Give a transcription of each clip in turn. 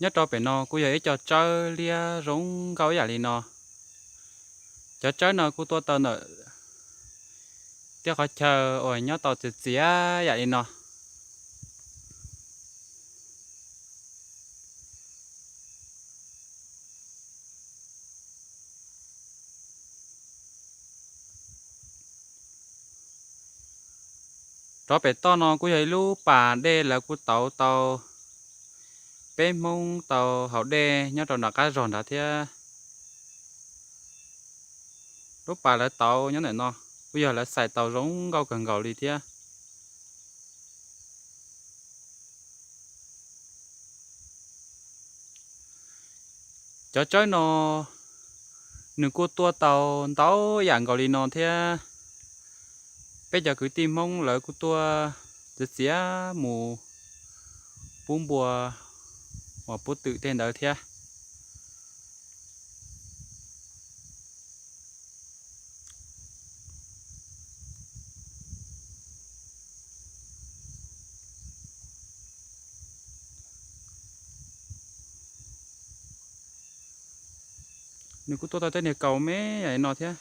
Nyob rau pem no kuj yog ib co tsawb liab zoo nkauj ib yam li no. Cov tsawb no kuj tuaj tau ntawm tej qhov chaw uas nyob tau txias txias yam li no. Rov pem toj no kuj yog ib lub pas dej lawv kuj tauv tau peb Hmoob tau haus dej nyob rau nram qab zog nrad thiab. Lub pas lawv tauv nyob ntawm no kuj yog lawv xais tau zoo nkauj kawg nkaus li thiab. Cov tsawb no nws kuj tuaj tau ntau yam nkaus li no thiab. Peb cov kwv tij Hmoob lawv kuj tuaj txiav txiav mus pub npua uas pub twm tej ntawd thiab. Nws kuj tuaj tau tej niag kaus me li no thiab.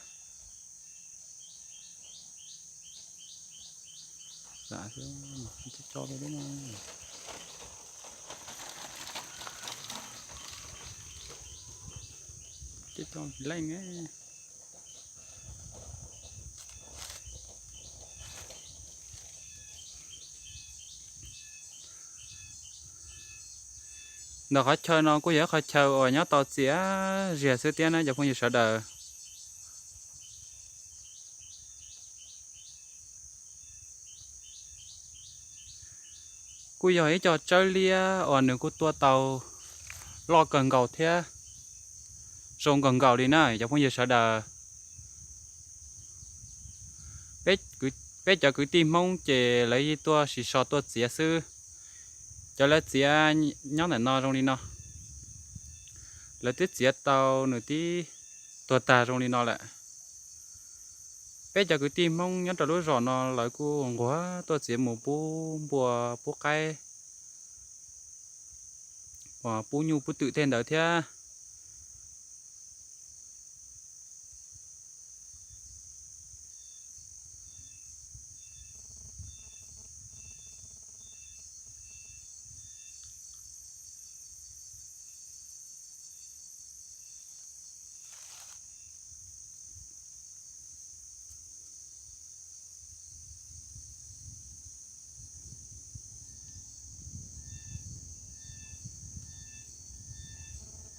Leej. Ntawm qhov chaw no kuj yog ib qhov chaw uas nyob tau txias zias xwb thiab na cov phooj ywg sawv daws. Kuj yog ib co tsawb liab uas nws kuj tuaj tau loj kawg nkaus thiab zoo kawg nkaus li na cov phooj ywg sawv daws. Peb cov kwv tij Hmoob ces lawv yeej tuaj sim so tuaj txiav xwb. Cov lawv txiav nyob ntawm no zoo li no, lawv twb txiav tau nws tib tuag tag zoo li no lawm. Peb cov kwv tij Hmoob nyob rau lub zos no lawv kuj nquag tuaj txiav mus pub npua pub qaib, pub nyuj pub twm tej ntawd thiab.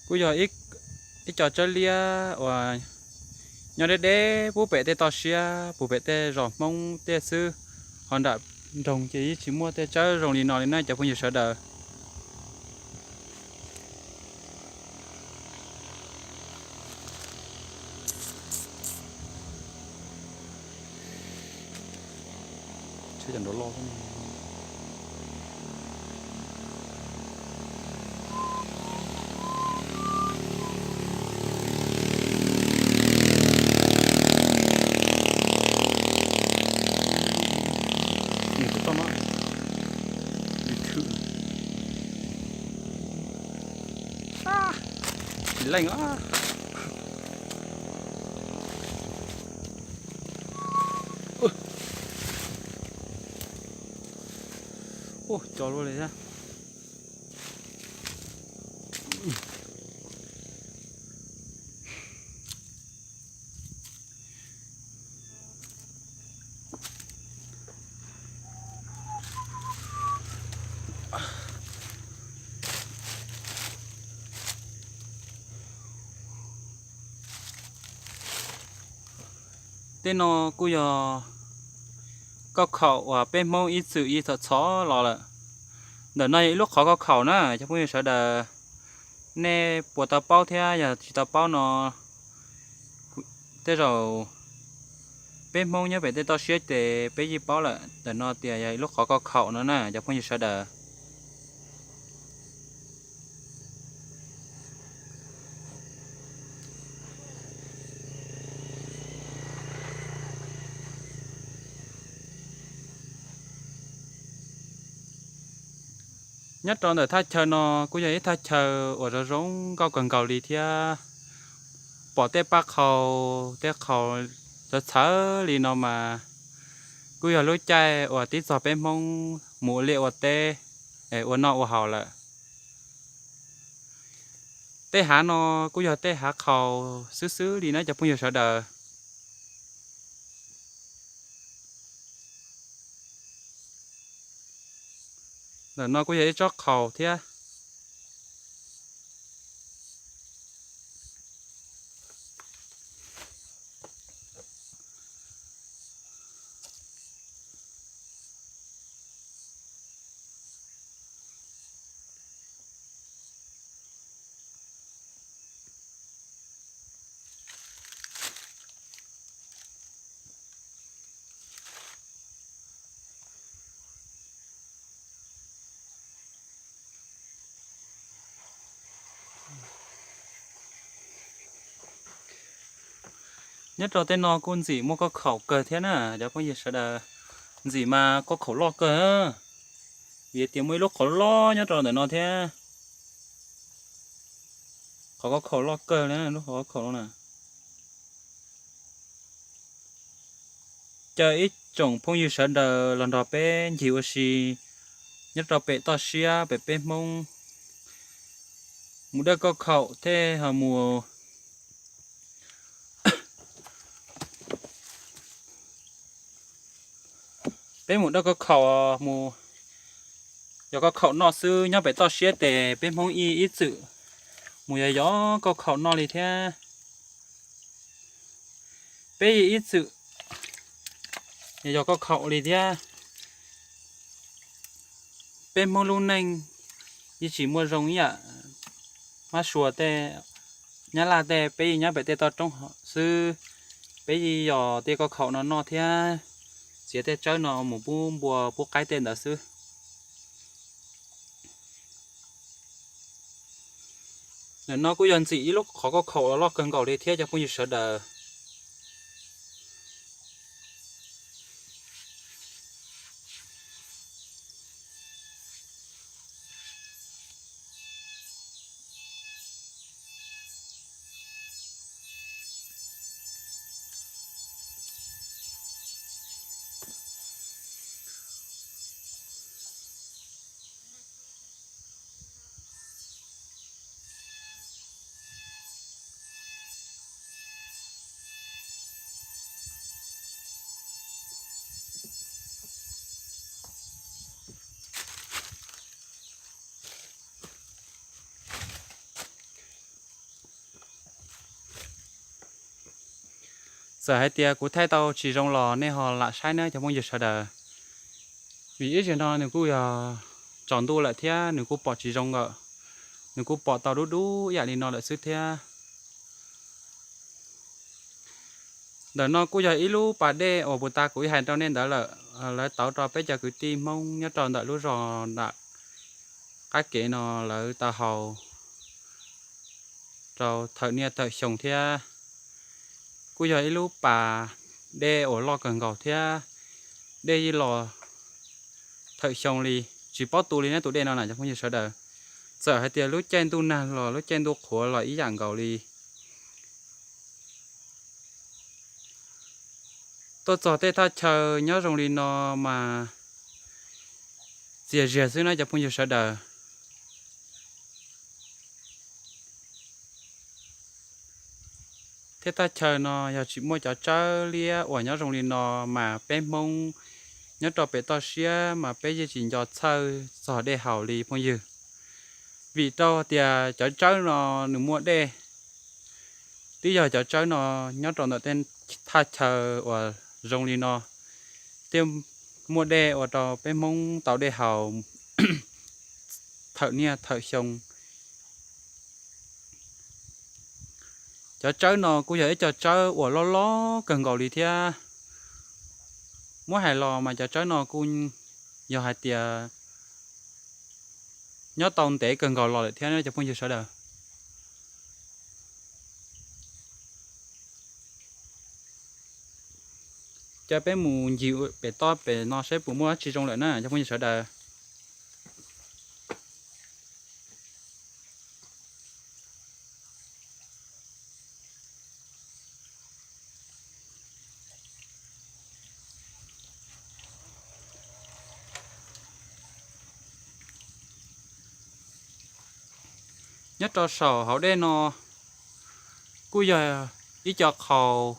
Kuj yog ib co tsawb liab uas nyob deb deb pub pem tej toj siab puag pem tej zos Hmoob tej xwb, ho nram nroog ces yeej tsis muaj tej tsawb zoo li no li na cov phooj ywg sawv daws. Leej. Ua cov luaj li thiab. Tej no kuj yog kauj khaum uas peb Hmoob ib txwm ib txhom txhom los lawm. Ntawm no yog ib lub qhov kauj khaum na cov phooj ywg sawv daws. Nej puas tau paub thiab yog tsis tau paub no, tej zaum peb Hmoob nyob pem tej toj siab ces peb yeej paub lawm. Ntawm no tias yog ib lub qhov kauj khaum no na cov phooj ywg sawv daws. Nyob rau ntawm thaj chaw no kuj yog ib thaj chaw uas zoo zoo nkauj kawg nkaus li thiab. Pom tej paj qhaus, tej qhaus txawv txhawv li no mas kuj yog lub caij uas tib txog peb Hmoob mus ua liaj ua teb, ua noj ua haus lawm. Tej hav no kuj yog tej hav qhaus xwb xwb li na cov phooj ywg sawv daws. Ntawm no kuj yog ib tsob qhaus thiab. Nyob rau tej no kuj ntxim muaj kauj khaum kawg thiab na cov phooj ywg sawv daws. Ntxim mas kauj khaum loj kawg, vim tias muaj ib lub qhov loj nyob rau ntawm no thiab. Qhov kauj khaum loj kawg li, lub qhov kauj khaum no na. Caw ib tsoom phooj ywg sawv daws los nrog peb ncig ua si nyob rau pem toj siab pem peb Hmoob mus dawj kauj khaum thiab ho mus Peb mus dawj kauj khaum mus yog kauj khaum noj xwb, nyob pem toj siab tes peb Hmoob ib ib txwm mus yog yog kauj khaum noj li thiab. Peb ib txwm yog yog kauj khaum li thiab. Peb Hmoob lub neej yeej tsis muaj zoo ib yam Mab Suav tej, Nyab Laj tej, peb yeej nyob pem tej toj roob xwb. Peb yeej yog tej kauj khaum no noj thiab txiav tej tsawb no mus pub npua pub qaib tej ntawd xwb. Ntawm no kuj yog ntxim ib lub qhov kauj khaum loj kawg nkaus li thiab cov phooj ywg sawv daws. Txawm hais tias kuv thaij tau tsis zoo los nej ho lam saib nawb cov phooj ywg sawv daws. Vim ib zaug no nws kuj yog tsaus ntuj lawm thiab nws kuj pom tsis zoo lawm, nws kuj pom tau dub dub yam li no lawm xwb thiab. Ntawm no kuj yog ib lub pas dej uas puag ta kuv ib hais rau nej ntawd lawm, lawv tauv rau peb cov kwv tij Hmoob nyob rau ntawm lub zos nram qab kev no lawv tau haus rau thawm niaj thawm xyoo thiab. Kuj yog ib lub pas dej uas loj kawg nkaus thiab, dej yeej los thawm xyoo li, tsis paub tu li neb tus dej no na cov phooj ywg sawv daws. Txawm hais tias lub caij ntuj nag los lub caij ntuj qhuav los ib yam nkaus li. Tuaj txog tej thaj chaw nyob zoo li no mas txias zias xwb na cov phooj ywg sawv daws. Thiab thaj chaw no yog tsis muaj cov tsawb liab uas nyob zoo li no mas peb Hmoob nyob rau pem toj siab mas peb yeej tsis nco txhawj txog dej haus li phooj ywg. Vim rau tias cov tsawb no nws muaj dej, twb yog cov tsawb no nyob rau ntawm tej thaj chaw uas zoo li no thiaj muaj dej ua rau peb Hmoob tau dej haus thawm niaj thawm xyoo. Cov tsawb no kuj yog ib co tsawb uas loj loj kawg nkaus li thiab. Muab hais los mas cov tsawb no kuj yog hais tias nyob tau ntev kawg nkaus los lawm thiab cov phooj ywg sawv daws. Coj peb mus ncig pem toj pem no saib puas muaj dab tsi zoo lawm na cov phooj ywg sawv daws. Nyob rau saum hauv dej no kuj yog ib co qhaus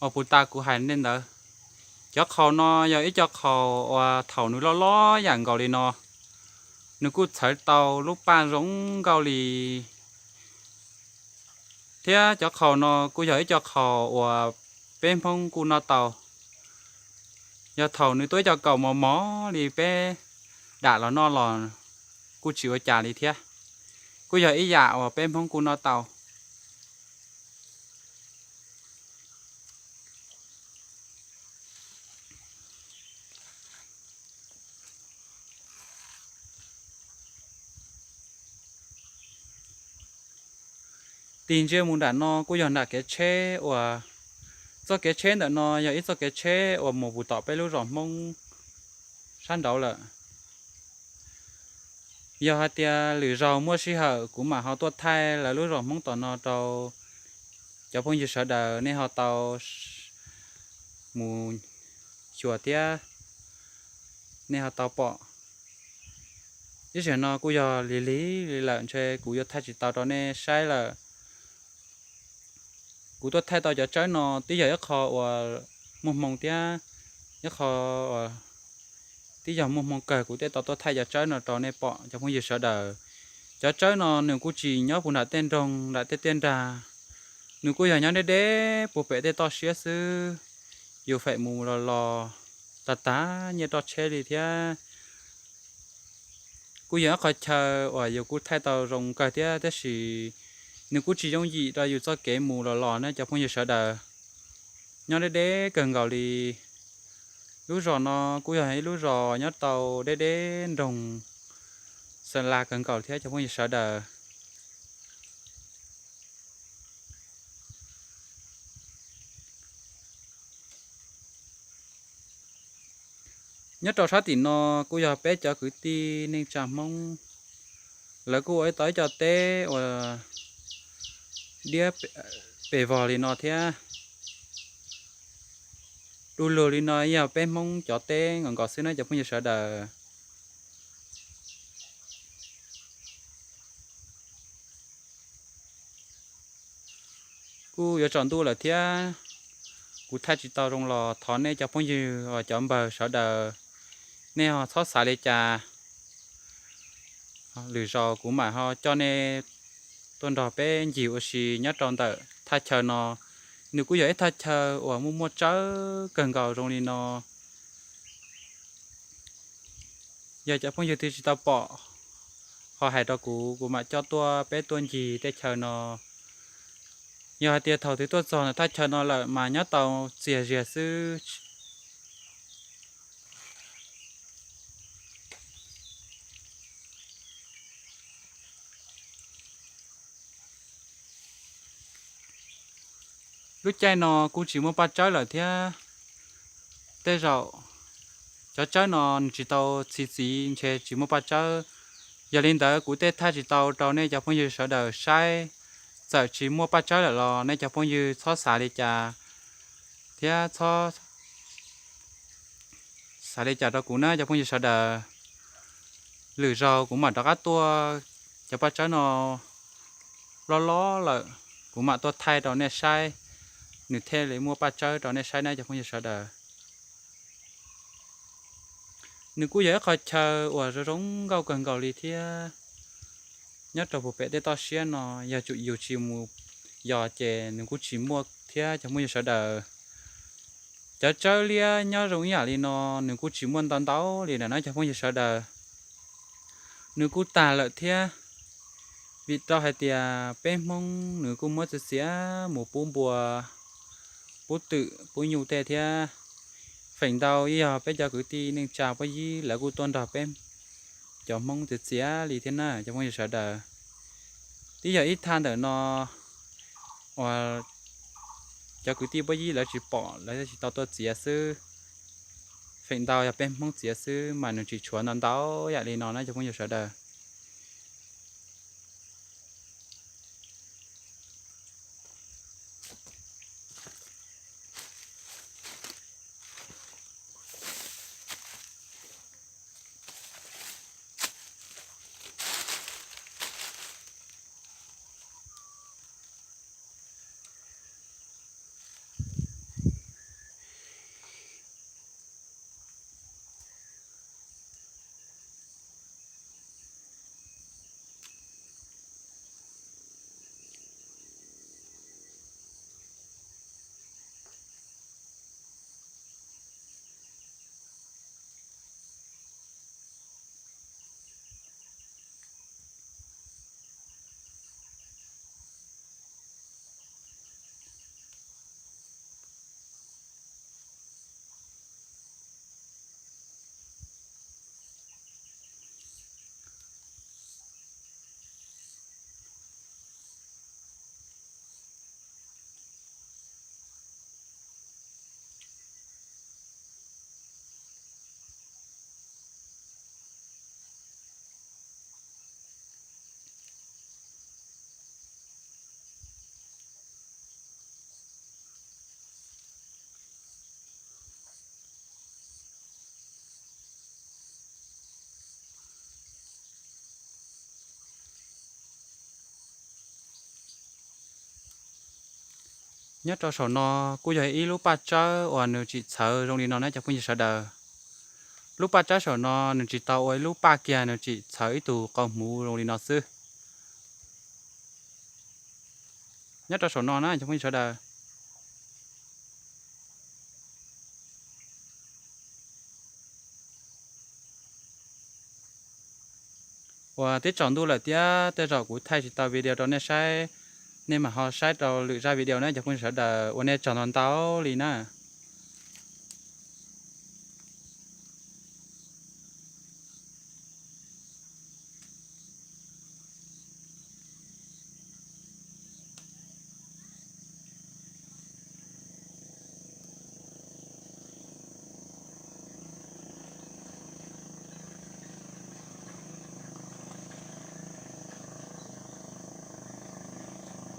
uas puag ta kuv hais nej ntawd. Cov qhaus no yog ib co qhaus uas thaum nws loj loj yam nkaus li no, nws kuj txhawv tau lub paj zoo nkauj li. Thiab cov qhaus no kuj yog ib co qhaus uas peb Hmoob kuj noj tau. Yog thaum nws tuaj ib co kaus mos mos li peb dam los noj los kuj tsis ua cas li thiab. Kuj yog ib yam uas peb Hmoob kuj noj tau. Tig ntsia mus nram no kuj yog nram kev tsheb uas, txoj kev tsheb ntawm no yog ib txoj kev tsheb uas mus puag tom peb lub zos Hmoob sab nraud lawm. Yog hais tias lwm zaus muaj sij hawm kuv mam ho tuaj thaij lawv lub zos Hmoob tom no rau cov phooj ywg sawv daws nej ho tau mus xyuas thiab nej ho tau pom. Ib zaug no kuj yog lig lig li lawm ntshe kuv yuav thaij tsis tau rau nej saib lawm. Kuv tuaj thaij tau cov tsawb no twb yog ib qho uas muaj hmoo thiab, ib qho uas twb yog muaj hmoo kawg kuv thiaj tau tuaj thaij cov tsawb no rau nej pom cov phooj ywg sawv daws. Cov tsawb no nws kuj tsis nyob puag nram tej nroog nram tej tiaj nrag, nws kuj yog nyob deb deb puag pem tej toj siab xwb. Yus feem mus los los tag tag nyiaj roj tsheb li thiab. Kuj yog ib qho chaw uas yus kuj thaij tau zoo kawg thiab, tab sis nws kuj tsis yooj yim rau yus txoj kev mus los los na cov phooj ywg sawv daws. Nyob deb deb kawg nkaus li. Lub zos no kuj yog ib lub zos nyob tau deb deb nroog Xa La kawg nkaus thiab cov phooj ywg sawv daws. Nyob rau sab tim no kuj yog peb cov kwv tij neej tsa Hmoob, lawv kuj ua tau ib co teb uas diab pes vog li no thiab. Du lug li no yog peb Hmoob cov teb nkaus nkaus xwb na cov phooj ywg sawv daws. Kuj yuav tsaus ntuj lawm thiab, kuv thaij tsis tau zoo los thov nej cov phooj ywg uas cov npawg sawv daws, nej ho txhob xav li cas. Lwm zaus kuv mam ho coj nej tuaj nrog peb ncig ua si nyob rau ntawm thaj chaw no. Nws kuj yog ib thaj chaw uas muaj muaj tsawb kawg nkaus zoo li no. Yog cov phooj ywg twg tsis tau pom, ho hais rau kuv, kuv mam coj tuaj peb tuaj ncig tej chaw no. Yog hais tias thaum twg tuaj txog ntawm thaj chaw no lawm mas nyob tau txias zias xwb. Lub caij no kuj tsis muaj paj tsawb lawm thiab. Tej zaum cov tsawb no nws tsis tau txi txiv ntshe tsis muaj paj tsawb. Yog li ntawd kuv tej thaij tsis tau rau nej cov phooj ywg sawv daws saib. Txawm tsis muaj paj tsawb lawm los nej cov phooj ywg txhob xav li cas thiab txhob xav li cas rau kuv na cov phooj ywg sawv daws. Lwm zaus kuv mam rov qab tuaj, cov paj tsawb no loj loj lawm, kuv mam tuaj thaij rau nej saib, nws thiaj li muaj paj tsawb rau nej saib na cov phooj ywg sawv daws. Nws kuj yog ib qho chaw uas zoo zoo nkauj kawg nkaus li thiab. Nyob rau puag pem tej toj siab no yog tsum yus tsis mus yos ces nws kuj tsis muaj thiab cov phooj ywg sawv daws. Cov tsawb liab nyob zoo ib yam li no nws kuj tsis muaj ntau ntau li lawm na cov phooj ywg sawv daws. Nws kuj tag lawm thiab, vim rau hais tias peb Hmoob nws kuj muab txiav txiav mus pub npua, pub twm pub nyuj tej thiab. Feem ntau yog peb cov kwv tij neej tsa pob yib lawv kuj tuaj nrog peb cov Hmoob txiav txiav li thiab na cov phooj ywg sawv daws. Twb yog ib thaj ntawm no uas cov kwv tij pob yib lawv tsis pom lawv tsis tau tuaj txiav xwb. Feem ntau yog peb Hmoob txiav xwb mas nws tsis tshuav ntau ntau yam li no na cov phooj ywg sawv daws. Nyob rau saum no kuj yog ib lub paj tsawb uas nws tsim txhawv zoo li no na cov phooj ywg sawv daws. Lub paj tsawb saum no nws tsis tau ua ib lub paj kiag, nws tsim txhawv ib tug qau hmuv zoo li no xwb. Nyob rau saum no na cov phooj ywg sawv daws, uas twb tsaus ntuj lawm thiab tej zaum kuv thaij tsis tau video rau nej saib, nej mam ho saib rau lwm zaj video na cov phooj ywg sawv daws, ua nej tsaug ntau ntau li na.